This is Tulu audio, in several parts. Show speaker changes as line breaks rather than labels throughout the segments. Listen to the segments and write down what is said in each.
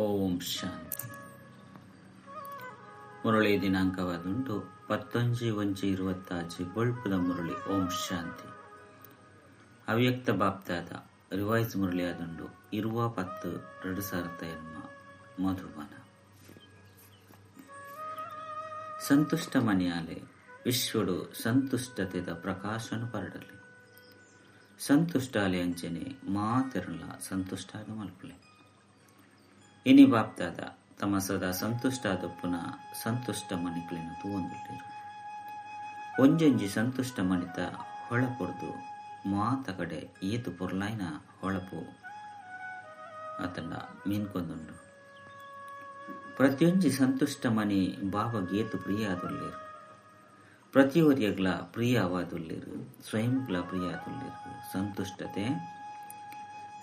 ಓಂ ಶಾಂತಿ. ಮುರಳಿ ದಿನಾಂಕವಾದುಂಟು 11/1/26 ಬೊಳ್ಪುದ ಮುರಳಿ. ಓಂ ಶಾಂತಿ. ಅವ್ಯಕ್ತ ಬಾಪ್ತಾದ ರಿವೈಸ್ ಮುರಳಿ ಆದುಂಡು 20/10/2008 ಮಧುಬನ. ಸಂತುಷ್ಟ ಮನಿಯಾಲೆ ವಿಶ್ವಡು ಸಂತುಷ್ಟತೆದ ಪ್ರಕಾಶನ ಪರಡಲಿ. ಸಂತುಷ್ಟಾಲೆ ಅಂಚನೆ ಮಾತೆರಲ ಸಂತುಷ್ಟಾದ ಮಲ್ಪಲೆ. ಇನಿ ಬಾಪ್ತಾದ ತಮ್ಮ ಸದಾ ಸಂತುಷ್ಟಾದೊಪ್ಪುನ ಸಂತುಷ್ಟ ಮನಿಕ್ಲೆನ ತೂವೊಂದುಲ್ಲೆರ್. ಒಂಜೊಂಜಿ ಸಂತುಷ್ಟ ಮನಿತ ಹೊಳಪೊರ್ದು ಮಾತ ಕಡೆ ಏತು ಪೊರ್ಲಾಯಿನ ಹೊಳಪು ಅತಂಡ ಮೀನ್ಕೊಂದುಂಡು. ಪ್ರತಿಯೊಂಜಿ ಸಂತುಷ್ಟ ಮನಿ ಬಾಬಾಗ್ ಏತು ಪ್ರಿಯ ಆದುಲ್ಲೆರ್. ಪ್ರತಿಯೊರಿಯಗ್ಲ ಪ್ರಿಯವಾದುಲ್ಲೆರ್, ಸ್ವಯಂಗ್ಲ ಪ್ರಿಯ ಆದುಲ್ಲೆರ್. ಸಂತುಷ್ಟತೆ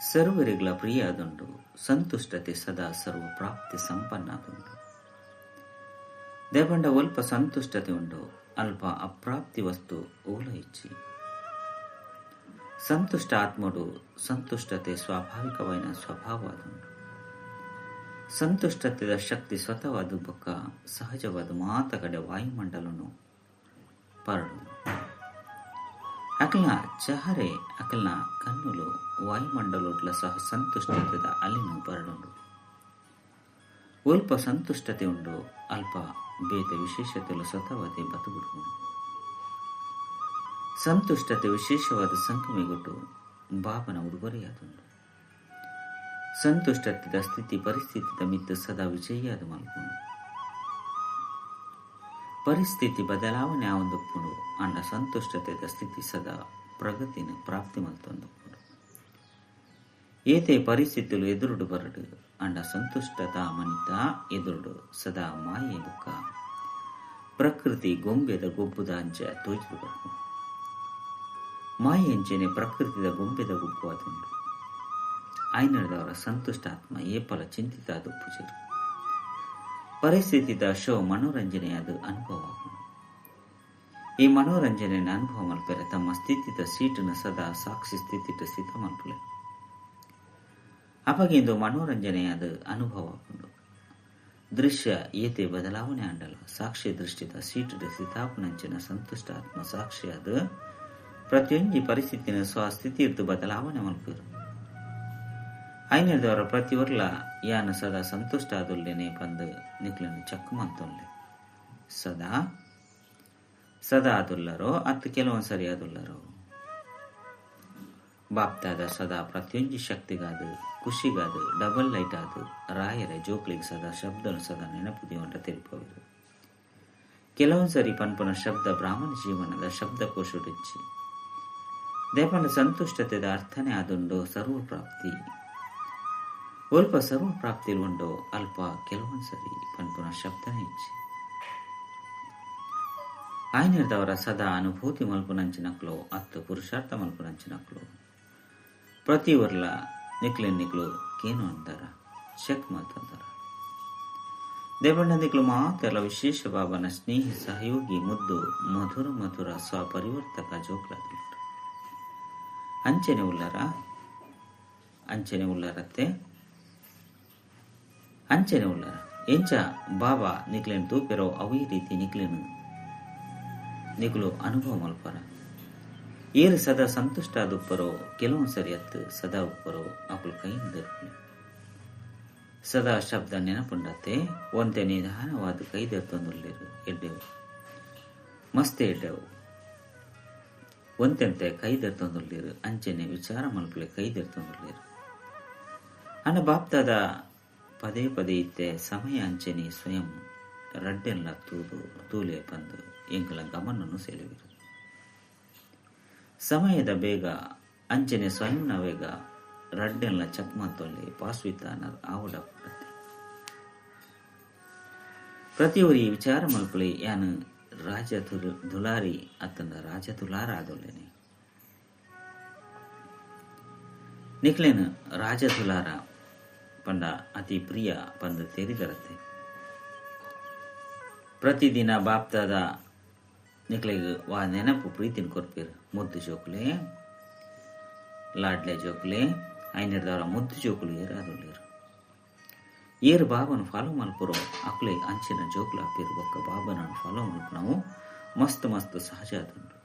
ಸರ್ವರಿಗ್ಲ ಪ್ರಿಯ ಆದುಂಡು. ಸಂತುಷ್ಟತೆ ಸದಾ ಸರ್ವ ಪ್ರಾಪ್ತಿ ಸಂಪನ್ನ ಆದುಂಡು. ದೇಪಂಡ ಒಲ್ಪ ಸಂತುಷ್ಟತೆ ಉಂಡು ಅಲ್ಪ ಅಪ್ರಾಪ್ತಿ ವಸ್ತು ಓಲ ಇಚ್ಚಿ. ಸಂತುಷ್ಟ ಆತ್ಮಡು ಸಂತುಷ್ಟತೆ ಸ್ವಾಭಾವಿಕವಾಯಿನ ಸ್ವಭಾವ ಆದುಂಡು. ಸಂತುಷ್ಟತೆದ ಶಕ್ತಿ ಸ್ವತವಾದ ಬೊಕ್ಕ ಸಹಜವಾದ ಮಾತ ಕಡೆ ವಾಯುಮಂಡಲನು ಪರಡು. ಅಕಲ್ನ ಚಹರೆ ಅಕಲ್ನ ಕಣ್ಣುಲು ವಾಯುಮಂಡಲೋಟ್ಲ ಸಹ ಸಂತುಷ್ಟತೆದ ಅಲಿನು ಪರಡುಂಡು. ಅಲ್ಪ ಸಂತುಷ್ಟತೆ ಉಂಡು ಅಲ್ಪ ಬೇತೆ ವಿಶೇಷತೆಲು ಸ್ವತವಾದ ಬತುಬಿಡು. ಸಂತುಷ್ಟತೆ ವಿಶೇಷವಾದ ಸಂಗಮಿಗೊಟ್ಟು ಬಾಬನ ಉಡುಗೊರೆಯಾದುಂಡು. ಸಂತುಷ್ಟತೆದ ಸ್ಥಿತಿ ಪರಿಸ್ಥಿತಿದ ಮಿತ್ತು ಸದಾ ವಿಜಯಿಯಾದ ಮಲ್ಪುಂಡು. ಪರಿಸ್ಥಿತಿ ಬದಲಾವಣೆ ಆವೊಂದುಪ್ಪುಂಡು ಅಂಡ ಸಂತುಷ್ಟತೆದ ಸ್ಥಿತಿ ಸದಾ ಪ್ರಗತಿನ ಪ್ರಾಪ್ತಿ ಮಲ್ತೊಂದುಪ್ಪುಂಡು. ಏತೆ ಪರಿಸ್ಥಿತಿಲು ಎದುರುಡು ಬರಡು ಅಂಡ ಸಂತುಷ್ಟತಾ ಮನಿತ ಎದುರುಡು ಸದಾ ಮಾಯೆ ಬುಕ್ಕ ಪ್ರಕೃತಿ ಗೊಂಬೆದ ಗೊಬ್ಬುದ ಅಂಚ ತೋಜಿದು ಬರ್ಪುಂಡು. ಮಾಯೆ ಅಂಚೆನೆ ಪ್ರಕೃತಿದ ಗೊಂಬೆದ ಗೊಬ್ಬು ಆದುಂಡು. ಆಯ್ನದವರ ಸಂತುಷ್ಟ ಆತ್ಮ ಏಪಲ ಚಿಂತಿತ ಆದುಪ್ಪುಜೆರು. ಪರಿಸ್ಥಿತಿದ ಶೋ ಮನೋರಂಜನೆಯಾದ ಅನುಭವ. ಈ ಮನೋರಂಜನೆಯ ಅನುಭವ ಮಲ್ಪೆರೆ ತಮ್ಮ ಸ್ಥಿತಿದ ಸೀಟನ್ನು ಸದಾ ಸಾಕ್ಷಿ ಸ್ಥಿತಿಟ ಸ್ಥಿತ ಮಲ್ಪುಲೆ. ಅಪಗೆಂದು ಮನೋರಂಜನೆಯಾದ ಅನುಭವ ಆಪುಂಡು. ದೃಶ್ಯ ಏತೆ ಬದಲಾವಣೆ ಆಂಡಲ ಸಾಕ್ಷಿ ದೃಷ್ಟಿದ ಸೀಟುದ ಸ್ಥಿತಾಪನಂಚಿನ ಸಂತುಷ್ಟ ಆತ್ಮ ಸಾಕ್ಷಿಯಾದ ಪ್ರತಿಯೊಂಜಿ ಪರಿಸ್ಥಿತಿನ ಸ್ವಸ್ಥಿತಿ ಇರ್ದು ಬದಲಾವಣೆ ಮಲ್ಪುರು. ಐನದವರ ಪ್ರತಿಯೊರ್ಲ ಯಾನ ಸದಾ ಸಂತುಷ್ಟ ಆದುಲ್ಲೇನೆ ಪಂದು ನಿಕ್ಲನ್ನು ಚಕ್ಕು ಮಂತೊಲ್ಲೆ. ಸದಾ ಸದಾ ಆದುಲ್ಲರೋ ಅತ್ತು ಕೆಲವೊಂದು ಸರಿ ಆದುಲ್ಲರೋ. ಬಾಪ್ತಾದ ಸದಾ ಪ್ರತಿಯೊಂಜಿ ಶಕ್ತಿಗಾದು ಖುಷಿಗಾದು ಡಬಲ್ ಲೈಟ್ ಆದು ರಾಯರ ಜೋಕ್ಲಿಗೆ ಸದಾ ಶಬ್ದನು ಸದಾ ನೆನಪು ದಿವಂಟ ತಿಳಿಪವರು. ಕೆಲವೊಂದು ಸರಿ ಪನ್ಪುನ ಶಬ್ದ ಬ್ರಾಹ್ಮಣ ಜೀವನದ ಶಬ್ದಕೋಶಡಿಚ್ಚಿ ದೇಪನ ಸಂತುಷ್ಟತೆದ ಅರ್ಥನೇ ಆದುಂಡು ಸರ್ವಪ್ರಾಪ್ತಿ. ಅಲ್ಪ ಸರ್ವಪ್ರಾಪ್ತಿ ಉಂಡೋ ಅಲ್ಪ ಕೆಲವೊಂದು ಸರಿ ಪನ್ಪುನ ಶಬ್ದನೇ ಇಚ್ಚಿ. ಆಯ್ನದವರ ಸದಾ ಅನುಭೂತಿ ಮಲ್ಪುನಂಚಿನಕ್ಲು ಅತ್ತು ಪುರುಷಾರ್ಥ ಮಲ್ಪುನಂಚಿನಕ್ಲು ಪ್ರತಿಯೊರ್ಲ ನಿಕ್ಲೆನ್ ನಿಕ್ಲು ಕೇನು ಅಂತಾರ ಚೆಕ್ ಮಲ್ತಂತಾರ. ದೇವಣ್ಣ ನಿಕ್ಲು ಮಾತೆಲ್ಲ ವಿಶೇಷ ಬಾಬನ ಸ್ನೇಹಿ ಸಹಯೋಗಿ ಮುದ್ದು ಮಧುರ ಮಧುರ ಸ್ವಪರಿವರ್ತಕ ಜೋಕ್ಲಾದುಲ್ಲಾರ. ಅಂಚನೆ ಉಲ್ಲಾರ ಅಂಚನೆ ಉಲ್ಲಾರತ್ತೆ ಅಂಚನೆ ಉಲ್ಲಾರ. ಎಂಚ ಬಾಬಾ ನಿಕ್ಲೆನ್ ತೂಪೆರೋ ಅವೇ ರೀತಿ ನಿಕ್ಲೆನು ನಿಕ್ಲು ಅನುಭವ ಮಲ್ಪರ. ಏರು ಸದಾ ಸಂತುಷ್ಟ ಆದುಪ್ಪರೋ ಕೆಲವೊಂದು ಸರಿ ಅತ್ತು ಸದಾ ಉಪ್ಪರೋ ಅಕುಲು ಕೈಯಿಂದ ಸದಾ ಶಬ್ದ ನೆನಪುಂಡತ್ತೆ ಒಂತೆ ನಿಧಾನವಾದ ಕೈದೆತ್ತೊಂದುಲ್ಲೇರು ಎಡ್ಡೆವು ಮಸ್ತೆ ಎಡ್ಡೆವು ಒಂತೆಂತೆ ಕೈದೆತ್ತೊಂದುಲ್ಲೇರು ಅಂಚನೆ ವಿಚಾರ ಮಲ್ಪಲೆ ಕೈದೆತ್ತೊಂದುಲ್ಲೇರು. ಅನ್ನ ಬಾಪ್ತಾದ ಪದೇ ಪದೇ ಇತ್ತೆ ಸಮಯ ಅಂಚನೆ ಸ್ವಯಂ ರಡ್ಡೆಲ್ಲ ತೂದು ತೂಲೆ ಬಂದು ಎಂಕಲ ಗಮನನ್ನು ಸೆಳೆವಿರು. ಸಮಯದ ಬೇಗ ಅಂಚನೆ ಸ್ವಯಂನ ವೇಗ ರಡ್ಡೆಲ್ಲ ಚಕ್ಮತ್ತೊಲ್ಲೆ ಪಾಸ್ವಿತಾನ ಆವಡ ಪ್ರತಿಯೊರಿ ವಿಚಾರ ಮಲ್ಪಲೆ ಯಾನು ರಾಜ ದುಲಾರಿ ಅತ್ತಂದ ರಾಜ ದುಲಾರ ಆದೊಲ್ಲೇನೆ. ನಿಕ್ಲೇನು ರಾಜ ದುಲಾರ ಪಂಡ ಅತಿ ಪ್ರಿಯ ಪಂದು ತೆರಿದರತ್ತೆ. ಪ್ರತಿದಿನ ಬಾಪ್ತಾದ ನಿಕ್ಲೆಗ್ ವಾ ನೆನಪು ಪ್ರೀತಿನ ಕೊರ್ಪೇರು. ಮುದ್ದು ಜೋಕುಲೆ ಲಾಡ್ಲೆ ಜೋಕುಲೆ ಐನರ್ದವರ ಮುದ್ದು ಜೋಕುಲು ಏರು ಆದುಲ್ಲೇರು. ಏರ್ ಬಾಬನ್ ಫಾಲೋ ಮಲ್ಪುರೋ ಅಕ್ಲೆ ಅಂಚಿನ ಜೋಕ್ಲ ಅಪೇರು ಬೊಕ್ಕ ಬಾಬನ ಫಾಲೋ ಮಲ್ಪುನವು ಮಸ್ತ್ ಮಸ್ತ್ ಸಹಜ ಆದುಂಡು.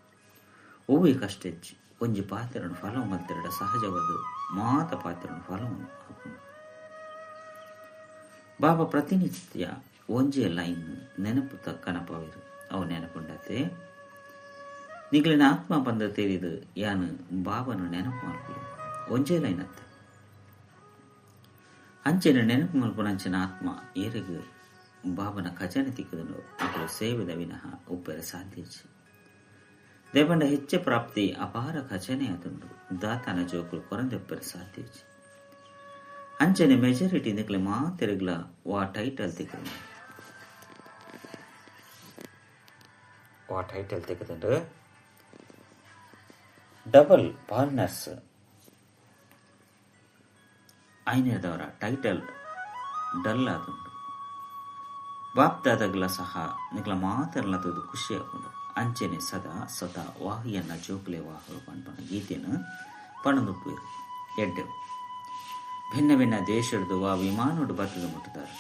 ಒವ್ವೆ ಕಷ್ಟ ಹೆಚ್ಚಿ ಒಂಜಿ ಪಾತ್ರನು ಫಾಲೋ ಮಲ್ತಿರಡ ಸಹಜವಾದ ಮಾತ ಪಾತ್ರನು ಫಾಲೋ ಆಪುಂಡು. ಬಾಬಾ ಪ್ರತಿನಿತ್ಯ ಒಂಜೇ ಲೈನ್ ನೆನಪು ಕನಪವೇರು. ಅವು ನೆನಪುಂಡತೆ ನಿಗ್ಲಿನ ಆತ್ಮ ಬಂದ ತೇರಿದು ಯಾನು ಬಾಬನು ನೆನಪು ಮಲ್ಪುಲು ಒಂಜೇ ಲೈನ್ ಅತ್ತೆ. ಅಂಚಿನ ನೆನಪು ಮಲ್ಪುನಂಚಿನ ಆತ್ಮ ಏರಿಗು ಬಾಬನ ಖಜಾನೆ ತಿಕ್ಕದನು ಅಕಲು ಸೇವೆದ ವಿನಃ ಉಪ್ಪೆರ ಸಾಧ್ಯ. ದೇಪಂಡ ಹೆಚ್ಚ ಪ್ರಾಪ್ತಿ ಅಪಾರ ಖಜಾನೆ ಆತುಂಡು. ದಾತನ ಜೋಕುಲು ಕೊರಂದೆಪ್ಪೆರ ಸಾಧ್ಯ. ಅಂಚನೆ ಮೆಜಾರಿಟಿ ನಿಕ್ಲೆ ಮಾತೆರೆಗ್ಲ ವಾ ಟೈಟಲ್ ತಿಕ್ಕದು ವಾ ಟೈಟಲ್ ತಿಕ್ಕದುಂಡು ಡಬಲ್ ಪಾರ್ಟ್ನರ್ಸ್ ಐನೇದವರ ಟೈಟಲ್ ಡಲ್ ಆದುಂಡು. ಬಾಪ್ದಾದಗ್ಲ ಸಹ ನಿಕ್ಲ ಮಾತೆರ್ಲ ತೂದು ಖುಷಿ ಆಪುಂಡು. ಅಂಚನೆ ಸದಾ ಸದಾ ವಾಹಿಯನ್ನ ಜೋಕ್ಲೆ ವಾಹಲು ಪನ್ಪನ ಗೀತೆನು ಪಣದುಪ್ಪುವೆರು. ಎಡ್ಡೆ ಭಿನ್ನ ಭಿನ್ನ ದೇಶಡ್ದು ವಾ ವಿಮಾನೊಡು ಬತ್ತದ ಮುಟ್ಟುದಾರ್.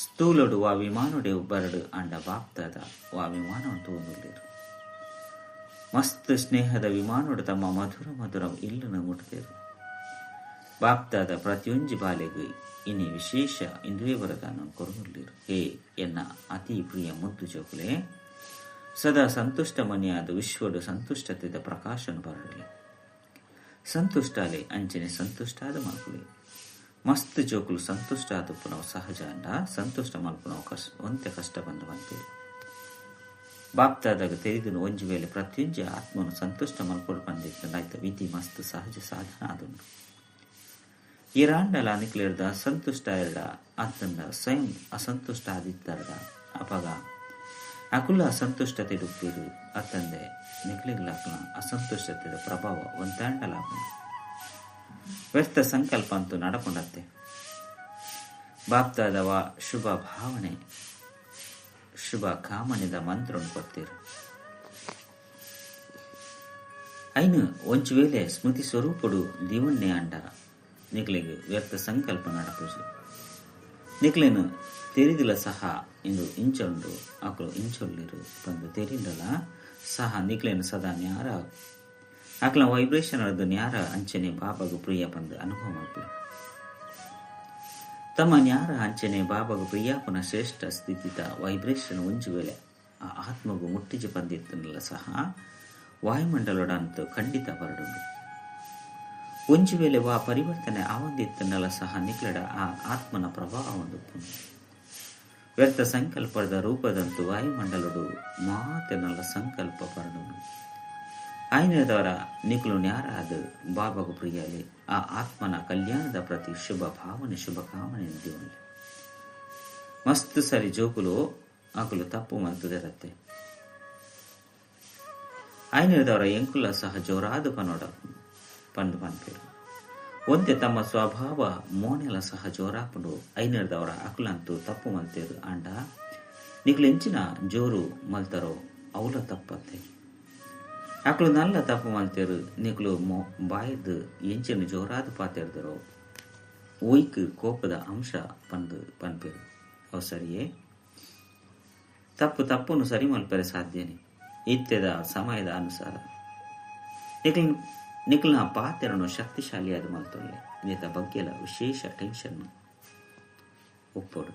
ಸ್ಥೂಲೊಡು ವಾ ವಿಮಾನೊಡೆ ಬರಡು ಅಂಡ ಬಾಪ್ದಾದ ವಾ ವಿಮಾನ ತೂವೊಂದುಲ್ಲೆರ್. ಮಸ್ತ್ ಸ್ನೇಹದ ವಿಮಾನೊಡು ತಮ್ಮ ಮಧುರ ಮಧುರ ಇಲ್ಲುನು ಮುಟ್ಟುದೆರ್. ಬಾಪ್ದಾದ ಪ್ರತಿಯೊಂಜಿ ಬಾಲೆಗ್ ಇನಿ ವಿಶೇಷ ಇಂದುವೇ ವರದಾನ ಕೊರೊಂದುಲ್ಲೆರ್. ಹೇ ಎನ್ನ ಅತಿ ಪ್ರಿಯ ಮುದ್ದು ಜೋಕುಲೆ, ಸದಾ ಸಂತುಷ್ಟ ಮನೆಯಾದ ವಿಶ್ವಡು ಸಂತುಷ್ಟತೆದ ಪ್ರಕಾಶನ ಬರಡಲೆ. ಸಂತುಷ್ಟಾಲೆ ಅಂಚನೆ ಸಂತುಷ್ಟಾದ ಮಲ್ಪುಲೆ. ಮಸ್ತ್ ಜೋಕುಲು ಸಂತುಷ್ಟ ಆದುಪ್ಪುನವು ಸಹಜ ಅಂಡ ಸಂತುಷ್ಟ ಮಲ್ಪುನವು ಒಂತೆ ಕಷ್ಟ ಬಂದು ಪನ್ಪೆರ್. ಬಾಪ್ದಾದಾಗ ತೆರಿದುನು ಒಂಜಿ ವೇಳೆ ಪ್ರತಿಯೊಂಜಿ ಆತ್ಮನು ಸಂತುಷ್ಟ ಮಲ್ಪೊಡು ಪಂದಿತ್ತುಂಡ ಐತ ವಿಧಿ ಮಸ್ತ್ ಸಹಜ ಸಾಧನ ಆದುಂಡು. ಏರಾಂಡಲ ನಿಕ್ಲೆರ್ದ ಸಂತುಷ್ಟ ಎರಡ ಅತ್ತಂಡ ಸ್ವಯಂ ಅಸಂತುಷ್ಟ ಆದಿತ್ತರಡ ಅಪಗ ಅಕುಲ ಅಸಂತುಷ್ಟತೆ ಉಪ್ಪೇರು ಅತ್ತಂದೆ ನಿಕ್ಲೆಗ್ಲಾಕ್ಲ ಅಸಂತುಷ್ಟತೆದ ಪ್ರಭಾವ ಒಂತಾಂಡಲ ವ್ಯರ್ಥ ಸಂಕಲ್ಪ ಅಂತೂ ನಡಪುಂಡತ್ತೆ. ಬಾಪ್ದಾದವ ಶುಭ ಭಾವನೆ ಶುಭ ಕಾಮನೆದ ಮಂತ್ರನು ಕೊರ್ತೀರು. ಐನು ಒಂಜಿ ವೇಳೆ ಸ್ಮೃತಿ ಸ್ವರೂಪಡು ದಿವನ್ನೇ ಅಂಡ ನಿಕ್ಲೆಗ್ ವ್ಯರ್ಥ ಸಂಕಲ್ಪ ನಡಪುಜಿ. ನಿಕ್ಲೆನು ತೆರಿದಿಲ ಸಹ ಇಂದು ಇಂಚೊಂಡು ಅಕುಲು ಇಂಚೊಳ್ಳಿರು ಪಂದು ತೆರಿಂಡಲ ಸಹ ನಿಕ್ಲೆನು ಸದಾ ನ್ಯಾರ ಅಕ್ಲ ವೈಬ್ರೇಷನ್ ಅರ್ದು ನ್ಯಾರ ಅಂಚನೆ ಬಾಬಾಗು ಪ್ರಿಯ ಪಂದು ಅನುಭವ ಮಲ್ಪುಲೆ. ತಮ್ಮ ನ್ಯಾರ ಅಂಚನೆ ಬಾಬಾಗು ಪ್ರಿಯಾಪನ ಶ್ರೇಷ್ಠ ಸ್ಥಿತಿತ ವೈಬ್ರೇಷನ್ ಒಂಜಿ ವೇಳೆ ಆ ಆತ್ಮಗು ಮುಟ್ಟಿಜಿ ಪಂದಿತ್ತನಲ್ಲ ಸಹ ವಾಯುಮಂಡಲೊಡಂತೂ ಖಂಡಿತ ಬರಡುಂಡು. ಒಂಜಿ ವೇಳೆ ವಾ ಪರಿವರ್ತನೆ ಆವಂದಿತ್ತನಲ್ಲ ಸಹ ನಿಕ್ಲಡ ಆ ಆತ್ಮನ ಪ್ರಭಾವ ಹೊಂದುಪ್ಪುಂಡು. ವ್ಯರ್ಥ ಸಂಕಲ್ಪದ ರೂಪದಂತೂ ವಾಯುಮಂಡಲಡು ಮಾತೆನಲ್ಲ ಸಂಕಲ್ಪ ಪರಡುಂಡು. ಆಯ್ನದವರ ನಿಕ್ಲು ನ್ಯಾರ ಅದು ಬಾಬಾಗು ಪ್ರಿಯಾಲೆ ಆ ಆತ್ಮನ ಕಲ್ಯಾಣದ ಪ್ರತಿ ಶುಭ ಭಾವನೆ ಶುಭ ಕಾಮನೆ ದಿವನ್ಲೆ. ಮಸ್ತ್ ಸರಿ ಜೋಕುಲು ಅಕುಲು ತಪ್ಪು ಮಲ್ತುದಿರತ್ತೆ. ಆಯ್ನದವರ ಎಂಕುಲ ಸಹ ಜೋರಾದ ಪನೋಡ ಪಂದು ಪನ್ಪೇರು. ಒಂತೆ ತಮ್ಮ ಸ್ವಭಾವ ಮೋನೆಲ ಸಹ ಜೋರಾಪುಂಡು. ಐನರ್ದವರ ಅಕುಲಂತೂ ತಪ್ಪು ಮಲ್ತೇರು ಅಂಡ ನಿಕ್ಲು ಎಂಚಿನ ಜೋರು ಮಲ್ತರೋ ಅವಲ ತಪ್ಪತ್ತೆ. ಅಕುಲು ನಲ್ಲ ತಪ್ಪು ಮಲ್ತೇರು ನಿಕ್ಲು ಬಾಯ್ದು ಎಂಚಿನ ಜೋರಾದ ಪಾತೇರ್ದರೋ ಒಯ್ಕ್ ಕೋಪದ ಅಂಶ ಪಂದು ಪನ್ಪೇರು. ಅವು ಸರಿಯೇ? ತಪ್ಪು ತಪ್ಪುನು ಸರಿ ಮಲ್ಪೆರೆ ಸಾಧ್ಯನೇ ಇತ್ತೆದ ಸಮಯದ ಅನುಸಾರ. ನಿಕ್ಲಿನ ಪಾತೆರನು ಶಕ್ತಿಶಾಲಿಯಾದ ಮಲ್ತೊಲ್ಲೆ. ನೇತ ಬಗ್ಗೆಲ ವಿಶೇಷ ಟೆನ್ಷನ್ ಉಪ್ಪೊಡು.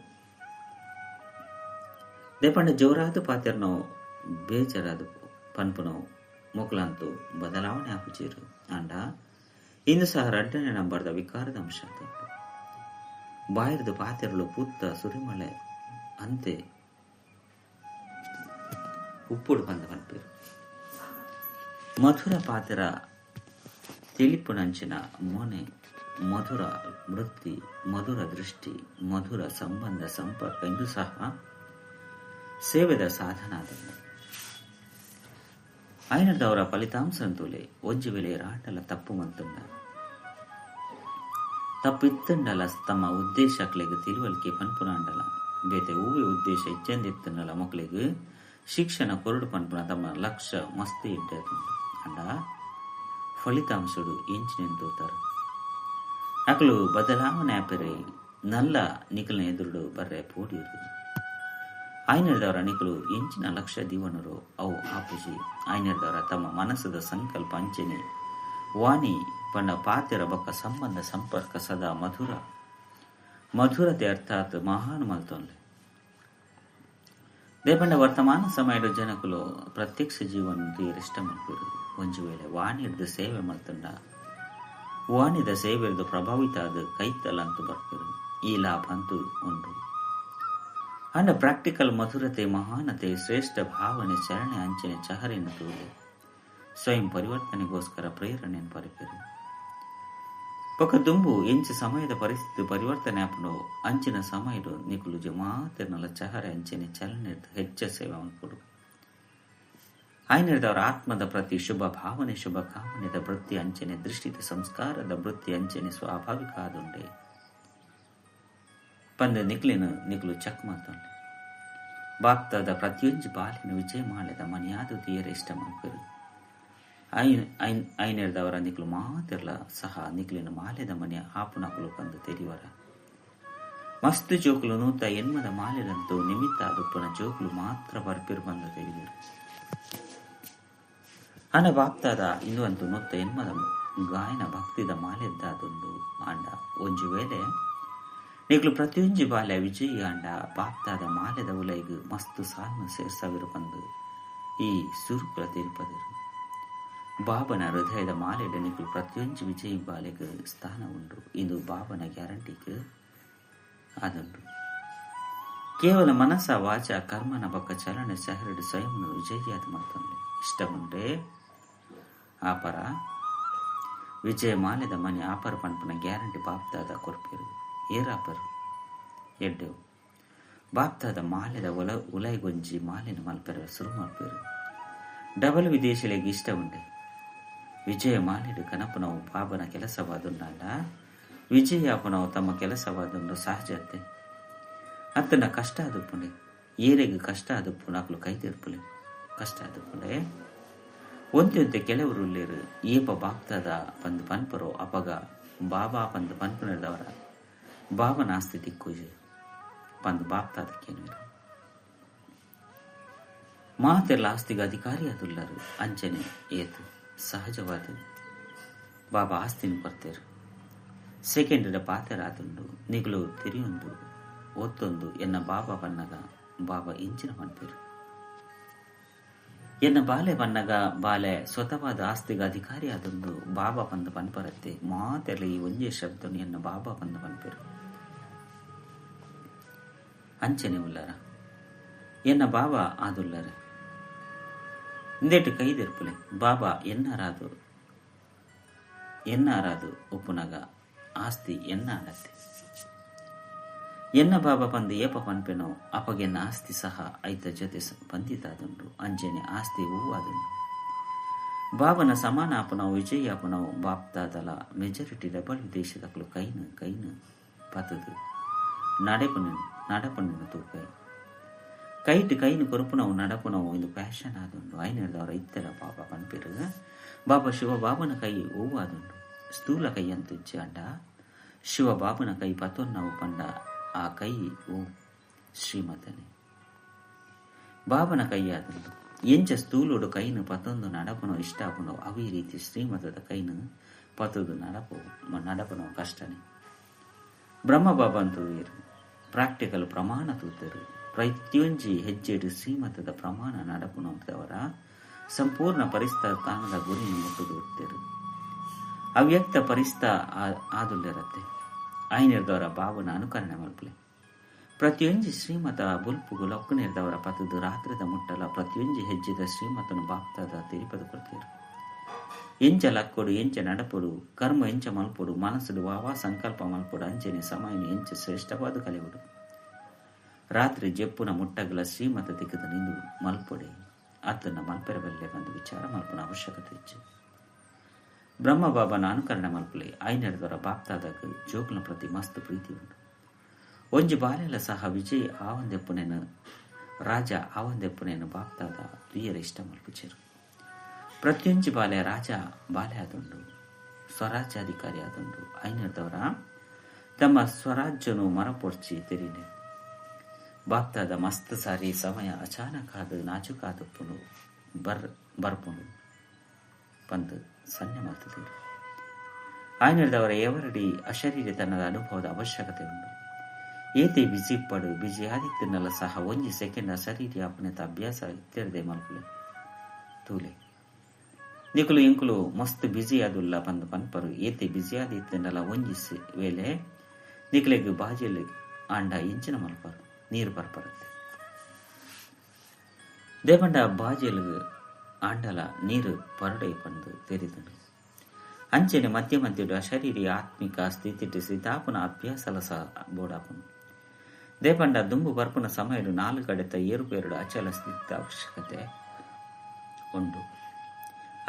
ದೇಪಂಡ ಜೋರಾದ ಪಾತೆರನವು ಬೇಜಾರಾದ ಪನ್ಪುನವು ಮೊಕಲಂತೂ ಬದಲಾವಣೆ ಆಪುಜೀರು. ಅಂಡ ಇಂದು ಸಹ ರಡ್ಡನೇ ನಂಬರ್ದ ವಿಕಾರದ ಅಂಶ ಆತುಂಡು. ಬಾಯಿರ್ದು ಪಾತೆರಲು ಪೂತ್ತ ಸುರಿಮಳೆ ಅಂತೆ ಉಪ್ಪುಡು ಬಂದ ಪನ್ಪೇರು. ಮಧುರ ಪಾತೆರ ತಿಳಿಪುನಂಚಿನ ಮೋನೆ, ಮಧುರ ವೃತ್ತಿ, ಮಧುರ ದೃಷ್ಟಿ, ಮಧುರ ಸಂಬಂಧ ಸಂಪರ್ಕ ಇಂದು ಸಹ ಸೇವೆದ ಸಾಧನ ಆದವು. ಐನದವರ ಫಲಿತಾಂಶಂತೂಲೆ ಒಂಜಿ ವೇಳೆ ರಾಟಲ ತಪ್ಪು ಮಲ್ತುಂಡ ತಪ್ಪಿತ್ತಂಡಲ ತಮ್ಮ ಉದ್ದೇಶಕ್ಲೆಗ್ ತಿಳುವಳಿಕೆ ಪನ್ಪುನಾಂಡಲ ಬೇತೆ ಹೂವೆ ಉದ್ದೇಶ ಇಚ್ಚಂದಿತ್ತಂಡಲ ಮಕ್ಕಳಿಗೆ ಶಿಕ್ಷಣ ಕೊರಡು ಪನ್ಪುನ ತಮ್ಮ ಲಕ್ಷ್ಯ ಮಸ್ತ್ ಇಡ್ಡಾತುಂಡು. ಅಂಡ ಫಲಿತಾಂಶಡು ಎಂಚಿನೆಂದು ತೋತಾರು. ಅಕಲು ಬದಲಾವಣೆ ಆಪೆರೆ ನಲ್ಲ ನಿಕಲ್ನ ಎದುರುಡು ಬರ್ರೆ ಪೋಡಿಯರು. ಆಯ್ನೆರ್ದವರ ನಿಕಲು ಎಂಚಿನ ಲಕ್ಷ್ಯ ದೀವನರು ಅವು ಆಪುಜಿ. ಆಯ್ನೆರ್ದವರ ತಮ್ಮ ಮನಸ್ಸದ ಸಂಕಲ್ಪ ಅಂಚನೆ ವಾಣಿ ಪಂಡ ಪಾತೆರ ಬೊಕ್ಕ ಸಂಬಂಧ ಸಂಪರ್ಕ ಸದಾ ಮಧುರ ಮಧುರತೆ ಅರ್ಥಾತ್ ಮಹಾನ್ ಮಲ್ತೊನ್ಲೆ. ದೇಪಂಡ ವರ್ತಮಾನ ಸಮಯದ ಜನಕುಲು ಪ್ರತ್ಯಕ್ಷ ಜೀವನ ಇಷ್ಟ ಮಲ್ಪೆರು. ಒಂಜಿ ವೇಳೆ ವಾಣಿರ್ದು ಸೇವೆ ಮಲ್ತಂಡ ವಾಣಿದ ಸೇವೆರ್ದು ಪ್ರಭಾವಿತ ಆದ ಕೈತಲಂತು ಬರ್ಪೆರು. ಈ ಲಾಭ ಅಂತೂ ಉಂಡು. ಅಂಡ ಪ್ರಾಕ್ಟಿಕಲ್ ಮಧುರತೆ ಮಹಾನತೆ ಶ್ರೇಷ್ಠ ಭಾವನೆ ಚರಣೆ ಅಂಚನೆ ಚಹರೆಯನ್ನು ತೂಲೆ ಸ್ವಯಂ ಪರಿವರ್ತನೆಗೋಸ್ಕರ ಪ್ರೇರಣೆಯನ್ನು ಪರಿಪೆರು. ಬೊಕ ದುಂಬು ಎಂಚ ಸಮಯದ ಪರಿಸ್ಥಿತಿ ಪರಿವರ್ತನೆ ಆಪುಂಡು ಅಂಚಿನ ಸಮಯಡು ನಿಕುಲು ಮಾತೆರ್ನಲ ಚಹರೆ ಅಂಚನೆ ಚಲನೆ ಹೆಚ್ಚ ಸೇವೆ ಮಲ್ಪೊಡು. ಆಯ್ನೆರ್ದವರ ಆತ್ಮದ ಪ್ರತಿ ಶುಭ ಭಾವನೆ ಶುಭ ಕಾಮನೆದ ವೃತ್ತಿ ಅಂಚನೆ ದೃಷ್ಟಿದ ಸಂಸ್ಕಾರದ ವೃತ್ತಿ ಅಂಚನೆ ಸ್ವಾಭಾವಿಕ ಆದುಂಡೆ ಪಂದ ನಿಕ್ಲಿನ ನಿಕ್ಲು ಚೆಕ್ ಮಲ್ತೊಂಡೆ. ಬಾಪ್ತಾದ ಪ್ರತಿಯೊಂಜಿ ಬಾಲಿನ ವಿಜಯ ಮಾಲೆದ ಮನಿಯಾದು ತೀಯರ ಇಷ್ಟ ಮಲ್ಪೆರು. ಐನೆರ್ದವರ ನಿಕ್ಲು ಮಾತೆರ್ಲ ಸಹ ನಿಕ್ಲಿನ ಮಾಲೆದ ಮನೆ ಆಪುನಕುಲು ಪಂದು ತೆರಿವರ. ಮಸ್ತ್ ಜೋಕುಲು 180 ಮಾಲೆದಂತೂ ನಿಮಿತ್ತ ಆದುಪ್ಪುನ ಜೋಕುಲು ಮಾತ್ರ ಬರ್ಪಿರು ಬಂದು ತೆರಿದರು. ಅನ ಬಾಪ್ತಾದ ಇಂದು ಅಂತೂ 180 ಗಾಯನ ಭಕ್ತಿದ ಮಾಲೆದ್ದಾದುಂಡು. ಆಂಡ ಒಂಜಿ ವೇಳೆ ನಿಕ್ಲು ಪ್ರತಿಯೊಂಜಿ ಬಾಲೆ ವಿಜಯಿ ಆಂಡ ಬಾಪ್ತಾದ ಮಾಲೆದ ಉಲೈಗು ಮಸ್ತ್ ಸಾಲ್ನ ಸೇರ್ಸವಿರು ಬಂದು ಈ ಸುರುಕುಲ ತೆರಿಪದರು. ಬಾಬನ ಹೃದಯದ ಮಾಲೆಡ ನಿಕ್ಲು ಪ್ರತಿಯೊಂಜಿ ವಿಜಯಿ ಬಾಲೆಗೆ ಸ್ಥಾನ ಉಂಡು. ಇಂದು ಬಾಬನ ಗ್ಯಾರಂಟಿಗೆ ಆದುಂಡು. ಕೇವಲ ಮನಸ ವಾಚ ಕರ್ಮನ ಬೊಕ್ಕ ಚಲನೆ ಸಹರಡು ಸ್ವಯಂನು ವಿಜಯಿಯಾದ ಮಲ್ತೊಂಡೆ. ಇಷ್ಟ ಉಂಡೆ ಆಪರ ವಿಜಯ ಮಾಲೆದ ಮನೆ ಆಪರ ಪನ್ಪುನ ಗ್ಯಾರಂಟಿ ಬಾಪ್ತಾದ ಕೊರ್ಪೆರು. ಏರಾಪರು ಎಡ್ಡೆವು ಬಾಪ್ತಾದ ಮಾಲೆದ ಉಲೈಗೊಂಜಿ ಮಾಲಿನ ಮಲ್ಪೆರ ಸುರು ಮಲ್ಪೆರು. ಡಬಲ್ ವಿದೇಶಿಲೆಗೆ ಇಷ್ಟ ಉಂಡೆ. ವಿಜಯ ಮಾಲೆಡು ಕನಪುನವು ಬಾಬನ ಕೆಲಸವಾದುಂಡಾಂಡ ವಿಜಯಾಪನವು ತಮ್ಮ ಕೆಲಸವಾದುಂಡು ಸಹಜತೆ. ಅತ್ತನ ಕಷ್ಟ ಆದುಪ್ಪುಂಡೆ. ಏರೆಗ್ ಕಷ್ಟ ಆದುಪ್ಪು ಕೈ ತೀರ್ಪುಲೆ ಕಷ್ಟ ಆದುಪ್ಪುಂಡೆ. ಒಂತೆ ಕೆಲವರು ಉಲ್ಲೇರು ಏಪ ಬಾಪ್ತಾದ ಪಂದು ಪನ್ಪರೋ ಅಪಗ ಬಾಬಾ ಪಂದು ಪನ್ಪುನದವರ ಬಾಬನ ಆಸ್ತಿ ತಿಕ್ಕುಜೆ ಪಂದು ಬಾಪ್ತಾದ ಕೇನುವರು. ಮಾತೆಲ್ಲ ಆಸ್ತಿಗೆ ಅಧಿಕಾರಿ ಅದುಲ್ಲರು ಅಂಚನೆ ಏತು ಸಹಜವಾದ ಬಾಬಾ ಆಸ್ತಿನ ಕೊರ್ತೇರು. ಸೆಕೆಂಡ್ ಪಾತೆರ ಆದುಂಡು ನಿಗುಲು ತಿರಿಯೊಂದು ಒತ್ತೊಂದು ಎನ್ನ ಬಾಬಾ ಬನ್ನಗ ಬಾಬಾ ಇಂಚಿನ ಪನ್ಪೇರು. ಎನ್ನ ಬಾಲೆ ಬನ್ನಗ ಬಾಲೆ ಸ್ವತವಾದ ಆಸ್ತಿಗೆ ಅಧಿಕಾರಿ ಆದೊಂದು ಬಾಬಾ ಬಂದು ಪನ್ಪರತ್ತೆ. ಮಾತೆಲ್ಲ ಈ ಒಂಜೇ ಶಬ್ದನು ಎನ್ನ ಬಾಬಾ ಬಂದು ಪನ್ಪೇರು. ಅಂಚನೆ ಉಲ್ಲರ ಎನ್ನ ಬಾಬಾ ಆದುಲ್ಲರ ಇಂದೇಟು ಕೈದೆರ್ಪುಲೆ ಬಾಬಾ ಎನ್ನಾರಾದು ಎನ್ನಾರಾದು ಉಪ್ಪುನಗ ಆಸ್ತಿ ಎನ್ನ ಆಗತ್ತೆ. ಎನ್ನ ಬಾಬಾ ಪಂದು ಏಪ ಪನ್ಪೆನೋ ಅಪಗೆನ್ನ ಆಸ್ತಿ ಸಹ ಐತ ಜೊತೆ ಬಂದಿತಾದುಂಡು. ಅಂಜನೆ ಆಸ್ತಿ ಹೂವಾದುಂಡು. ಬಾಬನ ಸಮಾನ ಆಪನವು ವಿಜಯ ಆಪನವು ಬಾಪ್ತಾದಲ ಮೆಜಾರಿಟಿ ಡಬಲ್ ವಿದೇಶದಕ್ಕಲು ಕೈನು ಕೈನು ಪತದು ನಡೆಪುನ നടಪುನ ತೂಪೆ ಕೈಟ್ ಕೈನು ಕೊರುಪುನವು ನಡಪುನವು ಇಂದು ಪ್ಯಾಷನ್ ಆದುಂಡು. ಐನೆರ್ದವರ ಇತ್ತೆಲ ಬಾಬಾ ಪನ್ಪೆರು. ಬಾಬಾ ಶಿವ ಬಾಬನ ಕೈ ಹೂವಾದುಂಡು. ಸ್ಥೂಲ ಕೈ ಅಂತುಜ್ಜಿ ಅಂಡ ಶಿವ ಬಾಬನ ಕೈ ಪತೊನ್ನವು ಪಂಡ ಆ ಕೈ ಓ ಶ್ರೀಮತನೆ ಬಾಬನ ಕೈಯಾದುಂಡು. ಎಂಚ ಸ್ಥೂಲೋಡು ಕೈನು ಪತೊಂದು ನಡಪುನೋ ಇಷ್ಟ ಆಪುನೋ ಅವೇ ರೀತಿ ಶ್ರೀಮತದ ಕೈನು ಪತೊಂದು ನಡಪುನೋ ಕಷ್ಟನೇ. ಬ್ರಹ್ಮ ಬಾಬಾ ಅಂತೂ ಪ್ರಾಕ್ಟಿಕಲ್ ಪ್ರಮಾಣ ತೂತರು. ಪ್ರತಿಯೊಂಜಿ ಹೆಜ್ಜೆಡು ಶ್ರೀಮತದ ಪ್ರಮಾಣ ನಡಪುನವರ ಸಂಪೂರ್ಣ ಪರಿಸ್ಥ ತಾನದ ಗುರಿಯನ್ನು ಮುಟ್ಟುದು ಹೋಗ್ತೇರು. ಅವ್ಯಕ್ತ ಪರಿಸ್ಥ ಆದುಲ್ಲಿರತ್ತೆ. ಐನೆರ್ದವರ ಬಾಬನ ಅನುಕರಣೆ ಮಲ್ಪಲೆ. ಪ್ರತಿಯೊಂಜಿ ಶ್ರೀಮತ ಬುಲ್ಪುಗು ಲೊಕ್ಕನೆರ್ದವರ ಪತದು ರಾತ್ರಿದ ಮುಟ್ಟಲ ಪ್ರತಿಯೊಂಜಿ ಹೆಜ್ಜೆದ ಶ್ರೀಮತನು ಬಾಪ್ತಾದ ತಿರಿಪದು ಕೊಡ್ತೇರು. ಎಂಚ ಲಕ್ಕೊಡು ಎಂಚ ನಡಪೊಡು ಕರ್ಮ ಎಂಚ ಮಲ್ಪೊಡು ಮನಸ್ಸುಡು ವಾವಾ ಸಂಕಲ್ಪ ಮಲ್ಪೊಡು ಅಂಚನೆ ಸಮಯನು ಎಂಚ ಶ್ರೇಷ್ಠವಾದ ಕಲೆವುಡು. ರಾತ್ರಿ ಜೆಪ್ಪುನ ಮುಟ್ಟಗಲ ಶ್ರೀಮತ ದಿಕ್ಕದ ನಿಂದು ಮಲ್ಪೊಡೆ ಅತ್ತನ್ನ ಮಲ್ಪೆರಬಲ್ಲೆ ಬಂದು ವಿಚಾರ ಮಲ್ಪುನ ಅವಶ್ಯಕತೆ ಇಚ್ಚು. ಬ್ರಹ್ಮ ಬಾಬನ ಅನುಕರಣೆ ಮಲ್ಪಲೆ. ಐನೆರ್ದವರ ಬಾಪ್ತಾದಾಗ ಜೋಕ್ನ ಪ್ರತಿ ಮಸ್ತ್ ಪ್ರೀತಿ ಉಂಟು. ಒಂಜಿ ಬಾಲೆಲ ಸಹ ವಿಜಯ್ ಆವಂದೆಪ್ಪುನೇನು ರಾಜ ಆವಂದೆಪ್ಪುನೇನು ಬಾಪ್ತಾದ ತುಯ್ಯರ ಇಷ್ಟ ಮಲ್ಪುಚೇರು. ಪ್ರತಿಯೊಂಜಿ ಬಾಲೆ ರಾಜ ಬಾಲೆ ಆದುಂಡು, ಸ್ವರಾಜ್ಯಾಧಿಕಾರಿ ಆದುಂಡು. ಐನೆರ್ದವರ ತಮ್ಮ ಸ್ವರಾಜ್ಯನು ಮರಪೊಡ್ಚಿ ತೆರಿನೆ. ಬಾಪ್ತಾದ ಮಸ್ತ್ ಸಾರಿ ಸಮಯ ಅಚಾನಕಾದ ನಾಜುಕಾದಪ್ಪುನು ಬರ್ಪುನು ಪಂದ್ ಸನ್ನೆ ಮಲ್ತದೇರು. ಆಯ್ನದವರ ಎವರಡಿ ಅಶರೀರ ತನ್ನದ ಅನುಭವದ ಅವಶ್ಯಕತೆ ಉಂಟು. ಏತೆ ಬಿಜಿ ಪಡು ಬಿಜಿ ಆದಿತ್ಯನಲ್ಲ ಸಹ ಒಂಜಿ ಸೆಕೆಂಡ್ ಅಶರೀರಿ ಅಪನೆತ ಅಭ್ಯಾಸ ಇತ್ತೆರದೆ ಮಲ್ಪುಲೆ ತೂಲೆ. ನಿಕುಲು ಇಂಕುಲು ಮಸ್ತ್ ಬಿಜಿ ಆದುಲ್ಲ ಪಂದ್ ಪನ್ಪರು. ಏತೆ ಬಿಜಿ ಆದಿತ್ಯನಲ್ಲ ಒಂಜಿ ವೇಳೆ ನಿಕಲೆಗ್ ಬಾಜೆಲ್ ಆಂಡ ಇಂಚಿನ ಮಲ್ಪರು ನೀರು ಬರ್ಪರತ್ತೆ. ದೇಪಂಡ ಬಾಜೆಲ್ ಆಂಡಲ ನೀರು ಪರಡೆ ಪಂದು ತೆರಿದನು. ಅಂಚೆನೆ ಮಧ್ಯ ಮಧ್ಯಡು ಅಶರೀರಿ ಆತ್ಮಿಕ ಸ್ಥಿತಿ ಸ್ಥಿತಾಪನ ಅಭ್ಯಾಸಲ ಸಹ ಬೋಡಾಪನು. ದೇಪಂಡ ದುಂಬು ಬರ್ಪುನ ಸಮಯಡು ನಾಲ್ಕು ಕಡೆತ ಏರುಪೇರುಡು ಅಚಲ ಸ್ಥಿತಿ ಅವಶ್ಯಕತೆ ಉಂಡು.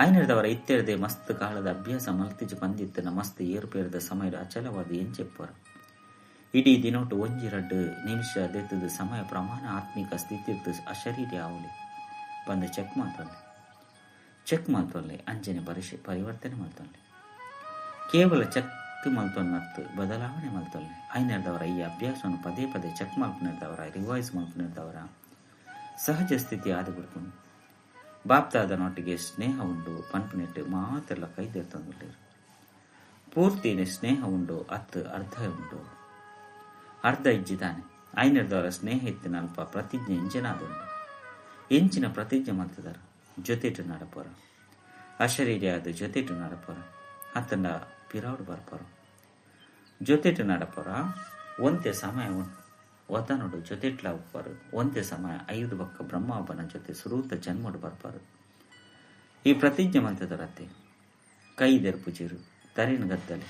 ಐನರ್ದವರ ಇತ್ತೆರದೆ ಮಸ್ತ್ ಕಾಲದ ಅಭ್ಯಾಸ ಮಲ್ತಿಜು ಪಂದಿತ್ತನ ಮಸ್ತ್ ಏರುಪೇರದ ಸಮಯಡು ಅಚಲವಾದ ಎಂಚೆಪ್ಪರು. ಇಡೀ ದಿನೋಟು ಒಂಜಿ ರಡ್ಡು ನಿಮಿಷ ದೆತ್ತದ ಸಮಯ ಪ್ರಮಾಣ ಆತ್ಮಿಕ ಸ್ಥಿತಿ ಅಶರೀರಿ ಆವಲಿ ಬಂದು ಚೆಕ್ ಮಾತೊಲ್ಲೆ ಚೆಕ್ ಮಾತೊಲ್ಲೆ ಅಂಚನೆ ಪರಿವರ್ತನೆ ಮಲ್ತೊಲ್ಲೆ. ಕೇವಲ ಚೆಕ್ ಮಲ್ತೊನ್ನತ್ತು ಬದಲಾವಣೆ ಮಲ್ತೊಲ್ಲೆ. ಐನರ್ದವರ ಈ ಅಭ್ಯಾಸವನ್ನು ಪದೇ ಪದೇ ಚೆಕ್ ಮಲ್ಪನಿರ್ದವರ ರಿವೈಸ್ ಮಲ್ಪನಿರ್ದವರ ಸಹಜ ಸ್ಥಿತಿ ಆದ ಬಿಡ್ಕೊಂಡು ಬಾಪ್ತಾದ ನೊಟ್ಟಿಗೆ ಸ್ನೇಹ ಉಂಡು ಪನ್ಪುನೆಟ್ಟು ಮಾತೆಲ್ಲ ಕೈದೆತ್ತೊಂದುಲ್ಲೇರು. ಪೂರ್ತಿನೇ ಸ್ನೇಹ ಉಂಡು ಅತ್ತು ಅರ್ಧ ಉಂಡು ಅರ್ಧ ಇಜ್ಜಿದಾನೆ. ಐನರ್ದವರ ಸ್ನೇಹ ಇತ್ತಿನ ಅಲ್ಪ ಪ್ರತಿಜ್ಞೆ ಎಂಚಿನಾದುಂಡು. ಎಂಚಿನ ಪ್ರತಿಜ್ಞೆ ಮಲ್ತದಾರ ಜೊತೆಟು ನಡಪೋರ ಅಶರೀರಿಯಾದ ಜೊತೆಟು ನಡಪೋರ ಅತ್ತಂಡ ಪಿರಾವ್ಡು ಬರ್ಪೋರ ಜೊತೆಟು ನಡಪೋರ ಒಂತೆ ಸಮಯ ಒತನುಡು ಜೊತೆಟ್ಲ ಉಪ್ಪರು ಒಂತೆ ಸಮಯ ಐದು ಬಕ್ಕ ಬ್ರಹ್ಮಬ್ಬನ ಜೊತೆ ಸುರೂತ ಜನ್ಮಡು ಬರ್ಪಾರು. ಈ ಪ್ರತಿಜ್ಞೆ ಮಲ್ತದರತ್ತೆ ಕೈ ದೆರ್ಪುಜಿರು ತರಿನ ಗದ್ದಲೆ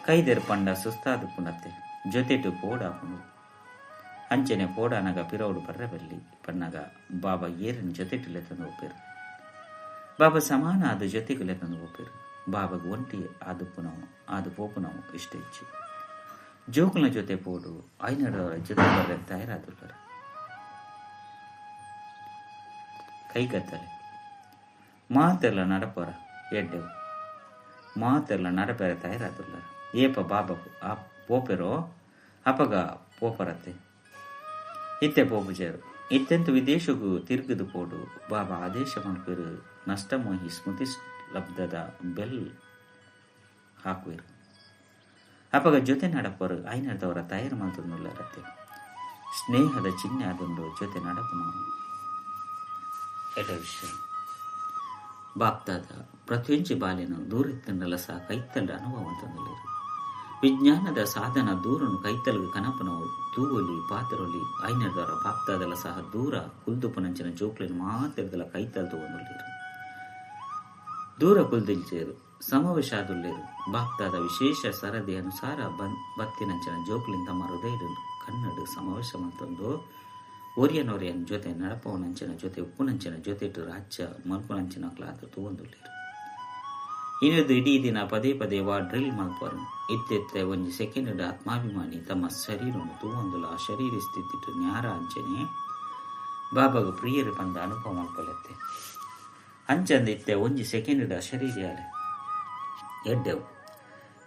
ಕೈ ದೆರ್ಪಂಡ ಸುಸ್ತಾದ ಪುನತ್ತೆ ಜೊತೆಟು ಪೋಡಾಪುನು ಅಂಚನೆ ಪೋಡಾನಗ ಪಿರೌಡು ಬರ್ರೆ ಬಲ್ಲಿ ಪನ್ನಾಗ ಬಾಬಾ ಏರನ್ ಜೊತೆಟು ಲೆತ್ತಂದು ಒಪ್ಪೇರು. ಬಾಬಾ ಸಮಾನ ಆದ ಜೊತೆಗೆ ಲೆತ್ತಂದು ಒಪ್ಪೇರು. ಬಾಬಾಗ ಒಂಟಿ ಆದುಪ್ಪುನವು ಆದು ಪೋಪುನವು ಇಷ್ಟ ಇಚ್ಚು. ಜೋಕುಲ ಜೊತೆ ಪೋಡು ಐನಡವರ ಜೊತೆ ಬರ್ರೆ ತಯಾರಾದುಲ್ಲರು. ಕೈಗತ್ತಲೆ ಮಾತೆಲ್ಲ ನಡಪೋರ ಎಡ್ಡೆವು ಮಾತೆಲ್ಲ ನಡಪೆರೆ ತಯಾರಾದುಲ್ಲರು. ಏಪ ಬಾಬಾ ಆ ಪೋಪೆರೋ ಅಪಗ ಪೋಪರತ್ತೆ ಇತ್ತೆ ಪೋಪುಜೇರು. ಇತ್ತೆಂತು ವಿದೇಶಗೂ ತಿರುಗಿದು ಪೋಡು ಬಾಬಾ ಆದೇಶ ಮಲ್ಪೇರು. ನಷ್ಟಮೋಹಿ ಸ್ಮೃತಿ ಲಬ್ಧದ ಬೆಲ್ ಹಾಕುವಿರು. ಅಪಗ ಜೊತೆ ನಡಪರು ಐನರ್ದವರ ತಯಾರು ಮಲ್ತೊಂದುಲ್ಲರತ್ತೆ. ಸ್ನೇಹದ ಚಿಹ್ನೆ ಆದುಂಡು ಜೊತೆ ನಡಪುನು. ಎಡ ವಿಷಯ ಬಾಪ್ತಾದ ಪ್ರತಿಯೊಂಜಿ ಬಾಲೆನು ದೂರಿತ್ತಂಡಲ ಸಹ ಕೈತಲ್ಡ ಅನುಭವ ಅಂತಂದುಲ್ಲೇರು. ವಿಜ್ಞಾನದ ಸಾಧನ ದೂರನು ಕೈತಲ್ಗ ಕನಪನವು ತೂವೊಲಿ ಪಾತ್ರೊಲಿ ಐನರ್ದವರ ಬಾಪ್ತಾದಲ ಸಹ ದೂರ ಕುಲ್ದುಪನಂಚಿನ ಜೋಕ್ಲಿನ ಮಾತೆರ್ದಲ ಕೈತಲ್ ತೂವೊಂದುಲ್ಲೇರು. ದೂರ ಕುಲ್ದಿಲ್ಚೇರು ಸಮಾವೇಶಾದುಲ್ಲೇರು. ಬಾಪ್ತಾದ ವಿಶೇಷ ಸರದಿ ಅನುಸಾರ ಬತ್ತಿನಂಚಿನ ಜೋಕ್ಲಿನ ತಮ್ಮ ಹೃದಯದ ಕನ್ನಡ ಸಮಾವೇಶ ಮಲ್ತೊಂದು ಒರಿಯನೊರಿಯನ್ ಜೊತೆ ನಡಪವನಂಚಿನ ಜೊತೆ ಉಪ್ಪುನಂಚಿನ ಜೊತೆ ರಾಜ್ಯ ಮಲ್ಪುನಂಚಿನ ಕ್ಲಾತ್ ತೂವೊಂದುಲ್ಲೇರು. ಇನ್ನದು ಇಡೀ ದಿನ ಪದೇ ಪದೇ ವಾ ಡ್ರಿಲ್ ಮಲ್ಪರು. ಇತ್ತೆತ್ತೆ ಒಂಜಿ ಸೆಕೆಂಡ್ ಆತ್ಮಾಭಿಮಾನಿ ತಮ್ಮ ಶರೀರವನ್ನು ತೂವೊಂದುಲ ಆ ಶರೀರ ಸ್ಥಿತಿ ನ್ಯಾರ ಅಂಚನೆ ಬಾಬಾಗ ಪ್ರಿಯರು ಬಂದ ಅನುಭವ ಮಲ್ಪಲತ್ತೆ. ಅಂಚಂದ ಇತ್ತೆ ಒಂಜಿ ಸೆಕೆಂಡ್ ಶರೀರಿಯಾಲೆ ಎಡ್ಡೆವು.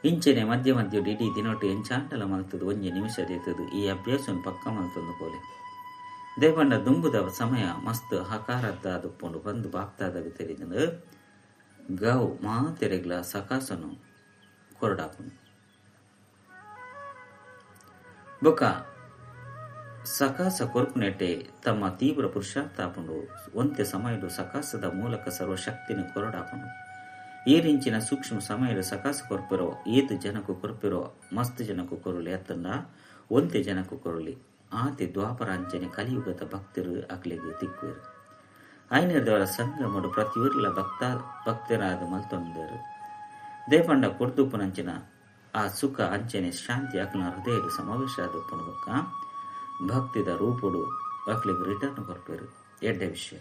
ಇಂಚನೆ ಮಧ್ಯ ಮಧ್ಯ ಇಡೀ ದಿನೊಟ್ಟು ಎಂಚಾಂಡಲ ಮಲ್ತದು ಒಂಜಿ ನಿಮಿಷ ದೇತದು ಈ ಅಭ್ಯಾಸವನ್ನು ಪಕ್ಕ ಮಲ್ತೊಂದು ಪೋಲೆ. ದೇಪಂಡ ದುಂಬುದ ಸಮಯ ಮಸ್ತ್ ಹಕಾರದ್ದಾದುಪ್ಪುಂಡು ಬಂದು ಬಾಪ್ತಾದಾಗ ತೆರಿದು ಗೌ ಮಾತೆರೆಗ್ಲ ಸಕಾಸನು ಕೊರಡಾಪುನು. ಬೊಕ ಸಕಾಸ ಕೊರ್ಪುನೆಟ್ಟೆ ತಮ್ಮ ತೀವ್ರ ಪುರುಷಾರ್ಥಾಪುಂಡು. ಒಂತೆ ಸಮಯಡು ಸಕಾಸದ ಮೂಲಕ ಸರ್ವಶಕ್ತಿನ ಕೊರಡಾಪುಂಡು. ಏರಿಂಚಿನ ಸೂಕ್ಷ್ಮ ಸಮಯಡು ಸಕಾಸ ಕೊರ್ಪಿರೋ ಏತು ಜನಕ್ಕೂ ಕೊರ್ಪಿರೋ ಮಸ್ತ್ ಜನಕ್ಕೂ ಕೊರಲಿ ಅತ್ತಂಡ ಒಂತೆ ಜನಕ್ಕೂ ಕೊರಲಿ ಆತೆ ದ್ವಾಪರಾಂಚನೆ ಕಲಿಯುಗದ ಭಕ್ತರು ಅಕ್ಲೆಗ್ ತಿಕ್ಕುವರು. ಐನರ್ದವರ ಸಂಗಮಡು ಪ್ರತಿಯೊರ್ಲ ಭಕ್ತರಾದ ಮಲ್ತೊಂದರು. ದೇಪಂಡ ಕೊರ್ದುಪ್ಪುನಂಚಿನ ಆ ಸುಖ ಅಂಚನೆ ಶಾಂತಿ ಅಕ್ಲಿನ ಹೃದಯದ ಸಮಾವೇಶ ಆದಪ್ಪುನ ಬೊಕ್ಕ ಭಕ್ತಿದ ರೂಪುಡು ಅಕ್ಲಿಗ್ ರಿಟರ್ನ್ ಕೊರ್ಪೇರು. ಎಡ್ಡೆ ವಿಷಯ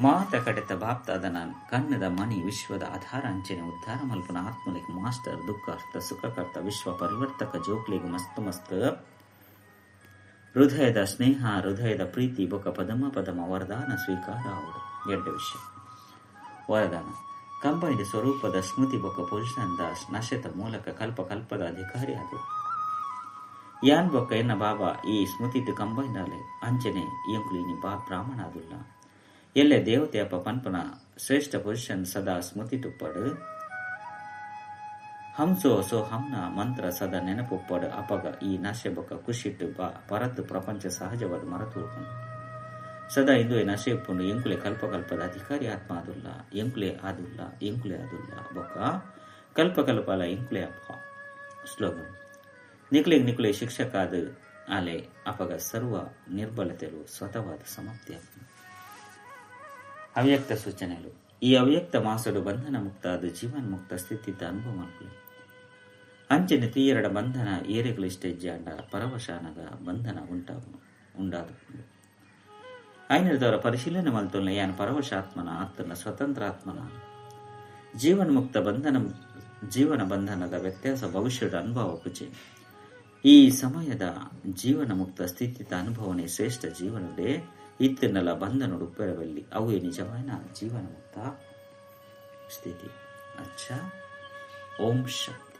ಮಾತ ಕಡೆತ ಬಾಪ್ತಾದ ನಾನು ಕನ್ನದ ಮಣಿ ವಿಶ್ವದ ಆಧಾರ ಅಂಚನೆ ಉದ್ಧಾರ ಮಲ್ಪನ ಆತ್ಮಲಿಗೆ ಮಾಸ್ಟರ್ ದುಃಖ ಅರ್ಥ ಸುಖಕರ್ತ ವಿಶ್ವ ಪರಿವರ್ತಕ ಜೋಕ್ಲಿಗೆ ಮಸ್ತ್ ಮಸ್ತ್ ಹೃದಯದ ಸ್ನೇಹ ಹೃದಯದ ಪ್ರೀತಿ ಬೊಕ ಪದಮ ಪದಮ ವರದಾನ ಸ್ವೀಕಾರ ಆವಡು. ಎಡ್ಡೆ ವಿಷಯ ವರದಾನ ಕಂಬೈಂಡ್ ಸ್ವರೂಪದ ಸ್ಮೃತಿ ಬೊಕ್ಕ ಪೊಸಿಷನ್ ದ ನಶೆತ ಮೂಲಕ ಕಲ್ಪ ಕಲ್ಪದ ಅಧಿಕಾರಿ ಆದು. ಯಾನ್ ಬೊಕ್ಕ ಎನ್ನ ಬಾಬಾ ಈ ಸ್ಮೃತಿಟ್ ಕಂಬೈಂಡ್ ಆಲೆ ಅಂಚನೆ ಎಂಕುಲು ಇನಿ ಬಾ ಬ್ರಾಹ್ಮಣ ಆದುಲ್ಲ. ಎಲ್ಲೆ ದೇವತೆ ಅಪ್ಪ ಪನ್ಪುನ ಶ್ರೇಷ್ಠ ಪೊಸಿಷನ್ ಸದಾ ಸ್ಮೃತಿ ತುಪ್ಪಡು. ಹಂಸೋ ಸೋ ಹಂನ ಮಂತ್ರ ಸದಾ ನೆನಪುಪ್ಪಡು ಅಪಗ ಈ ನಶೆ ಬೊಕ್ಕ ಖುಷಿಟ್ ಪರತ್ ಪ್ರಪಂಚ ಸಹಜವಾದ ಮರತು. ಸದಾ ಇಂದುವೆ ನಶೆ ಉಪ್ಪುಂಡು ಎಂಕುಲೆ ಕಲ್ಪ ಕಲ್ಪದ ಅಧಿಕಾರಿ ಆತ್ಮ ಆದುಲ್ಲ ಎಂಕುಲೆ ಆದುಲ್ಲ ಎಂಕುಲೆ ಆದುಲ್ಲ ಬೊಕ್ಕ ಕಲ್ಪ ಕಲ್ಪಲ ಎಂಕುಲೆ ಅಪ್ಪ. ಸ್ಲೋಗನ್ ನಿಕುಲೆ ನಿಕುಲೆ ಶಿಕ್ಷಕ ಆದ ಆಲೆ ಅಪಗ ಸರ್ವ ನಿರ್ಬಲತೆಲು ಸ್ವತವಾದ ಸಮಾಪ್ತಿ. ಅವ್ಯಕ್ತ ಸೂಚನೆಗಳು. ಈ ಅವ್ಯಕ್ತ ಮಾಸಡು ಬಂಧನ ಮುಕ್ತ ಅದು ಜೀವನ್ ಮುಕ್ತ ಸ್ಥಿತಿದ ಅನುಭವ ಮಲ್ಪುಲೆ. ಅಂಚನೆ ತೀಯರಡ ಬಂಧನ ಏರೆಗಳು ಇಷ್ಟ ಪರವಶಾನಗ ಬಂಧನ ಉಂಟಾದು. ಐನದವರ ಪರಿಶೀಲನೆ ಮಲ್ತೊಲ್ಲ ಯಾನ್ ಪರವಶಾತ್ಮನ ಆತ್ಮನ ಸ್ವತಂತ್ರ ಆತ್ಮನ ಜೀವನ ಮುಕ್ತ ಬಂಧನ ಜೀವನ ಬಂಧನದ ವ್ಯತ್ಯಾಸ ಭವಿಷ್ಯದ ಅನುಭವ ಪುಜೆ. ಈ ಸಮಯದ ಜೀವನ ಮುಕ್ತ ಸ್ಥಿತಿತ ಅನುಭವನೇ ಶ್ರೇಷ್ಠ ಜೀವನದೇ ಇತ್ತಿನಲ ಬಂಧನ ಉಪ್ಪೆರವಲ್ಲಿ ಅವುಯೇ ನಿಜವಾದ ಜೀವನ ಮುಕ್ತ ಸ್ಥಿತಿ. ಅಚ್ಚಾ, ಓಂ ಶಾಂತಿ.